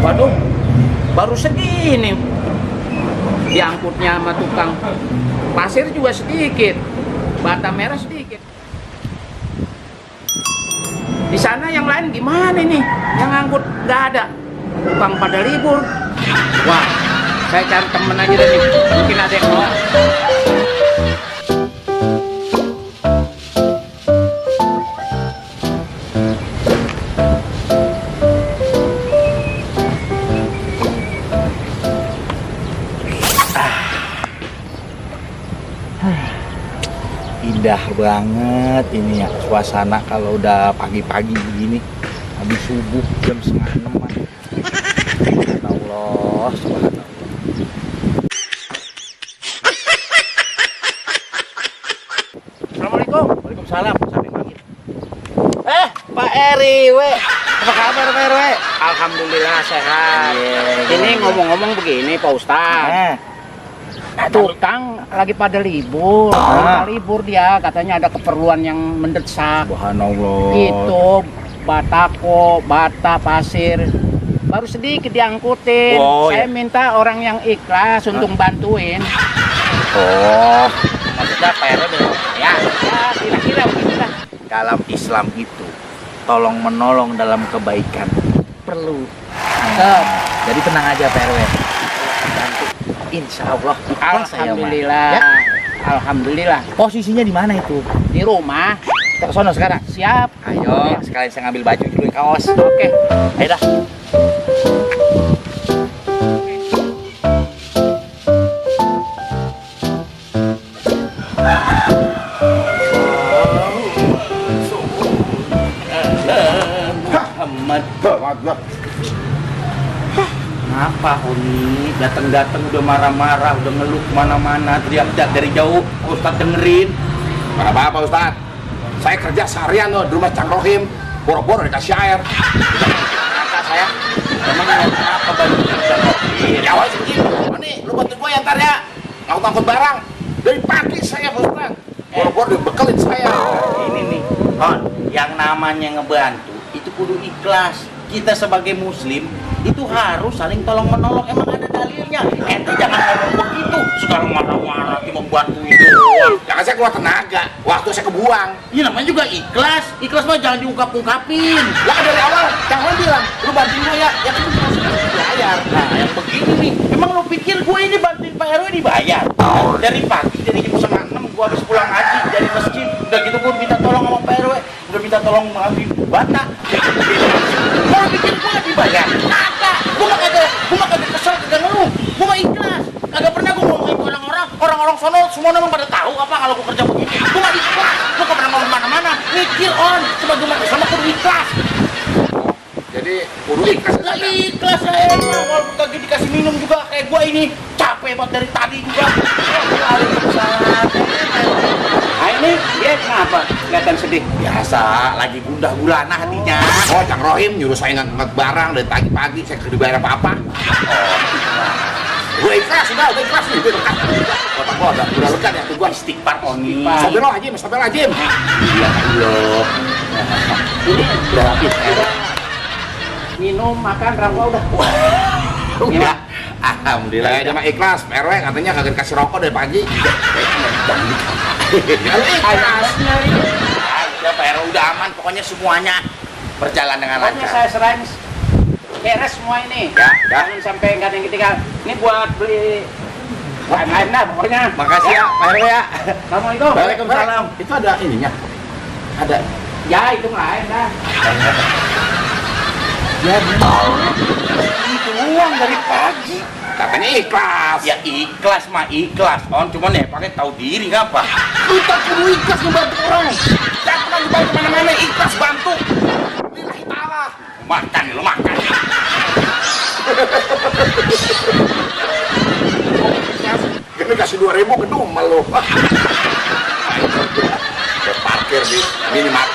Waduh, baru segini diangkutnya sama tukang. Pasir juga sedikit, bata merah sedikit. Di sana yang lain gimana nih? Yang angkut nggak ada, tukang pada libur. Wah, saya cari temen aja deh nih, mungkin ada yang mau. Indah banget ini ya suasana kalau udah pagi-pagi begini habis subuh jam 5:30. Allah subhanallah. Assalamualaikum. Waalaikumsalam. Sampai pagi. Pak Eri, apa kabar Pak Eri? Alhamdulillah sehat. Iya. Ini ngomong-ngomong begini Pak Ustadz. Tukang lagi pada libur, libur dia katanya ada keperluan yang mendesak. Subhanallah. Itu batako, bata, pasir baru sedikit diangkutin. Saya minta orang yang ikhlas untuk bantuin. Oh, maksudnya Pak Eri Ya kira-kira begitulah. dalam Islam itu tolong menolong dalam kebaikan perlu. Jadi tenang aja Pak Eri. Bantu. Insya Allah. Alhamdulillah. Ya? Alhamdulillah. Posisinya di mana itu? Di rumah. Kita ke sono sekarang. Siap. Ayo, sekalian saya ngambil baju dulu, kaos. Oke. Ayo dah. Muhammad. Kenapa Uni? Datang-datang udah marah-marah, udah ngeluh kemana-mana, teriak-teriak dari jauh. Ustadz dengerin. Apa Ustadz? Saya kerja seharian loh di rumah Cang Rohim. Boro-boro dikasih air. Kata saya, emang kenapa bantu Cang Rohim? Ya awal segini. Nih, lu bantu gue ya ntar ya. Ngangkut-ngangkut barang. Dari pagi saya Ustadz. Boro-boro dibekelin saya. Ini nih, Hon, yang namanya ngebantu itu kudu ikhlas. Kita sebagai muslim itu harus saling tolong menolong, emang ada dalilnya. Ente jangan ngomong begitu, sekarang marah-marah cuma bantuin doang. Jangan saya keluar tenaga, waktu saya kebuang. Ini namanya juga ikhlas. Ikhlas mah jangan diungkap-ungkapin. Lah kan dari awal, Cang Rohim bilang, lu bantuin gue ya. Ya kan lu dibayar. Nah, yang begini nih, emang lu pikir gue ini bantuin Pak RW dibayar? Dari pagi, dari jam 5:30 gue habis pulang haji dari masjid. Udah gitu gue minta tolong sama Pak RW, udah minta tolong mengambil bata. Kalau pikir gue dibayar? Kagak. Gue mah kagak kesel, kagak ngeluh. Gue mah ikhlas. Kagak pernah gue ngomongin ke orang-orang sono semua memang pada tahu apa kalau gue kerja begini. Gue mah ikhlas. Gue gak pernah ngomong mana-mana. Mikir sebagai umat Islam kudu ikhlas. Jadi kudu ikhlas. Lah ikhlas saya emang kalau kagak dikasih minum juga kayak gua ini capek banget dari tadi juga. Waalaikumsalam. Nah ini dia kenapa? Kelihatan sedih. Biasa, lagi gundah gulana hatinya. Oh, Cang Rohim nyuruh saya ngangkat barang dari pagi-pagi, saya kagak dibayar apa-apa. Gue ikhlas, udah ikhlas nih, gue lekat. Otak gue udah lekat ya, tuh gue Istighfar Oni. Sobel Ajim. Iya Allah. Ini udah habis. Minum, makan, rokok udah. Udah. Alhamdulillah. Dia mah ikhlas, Pak RW katanya kagak dikasih rokok dari pagi. Ikhlas. Ya Pak RW udah aman, pokoknya semuanya berjalan dengan lancar. Pokoknya saya serahin beres semua ini. Ya. Jangan sampai nggak ada yang ketinggalan. Ini buat beli lain-lain dah pokoknya. Makasih ya, Pak RW ya. Assalamualaikum. Waalaikumsalam. Itu ada ininya. Ada. Ya itu lain dah. Ya benar. Itu uang dari pagi. Katanya ikhlas. Ya ikhlas mah ikhlas, on cuman ya pakai tahu diri ngapa? Lu tak perlu ikhlas ngebantu orang. Jangan pernah dibantu kemana-mana, ikhlas bantu. Lillahi ta'ala. Makan lu makan. Gini kasih 2.000 gedung malu. Parkir di minimarket.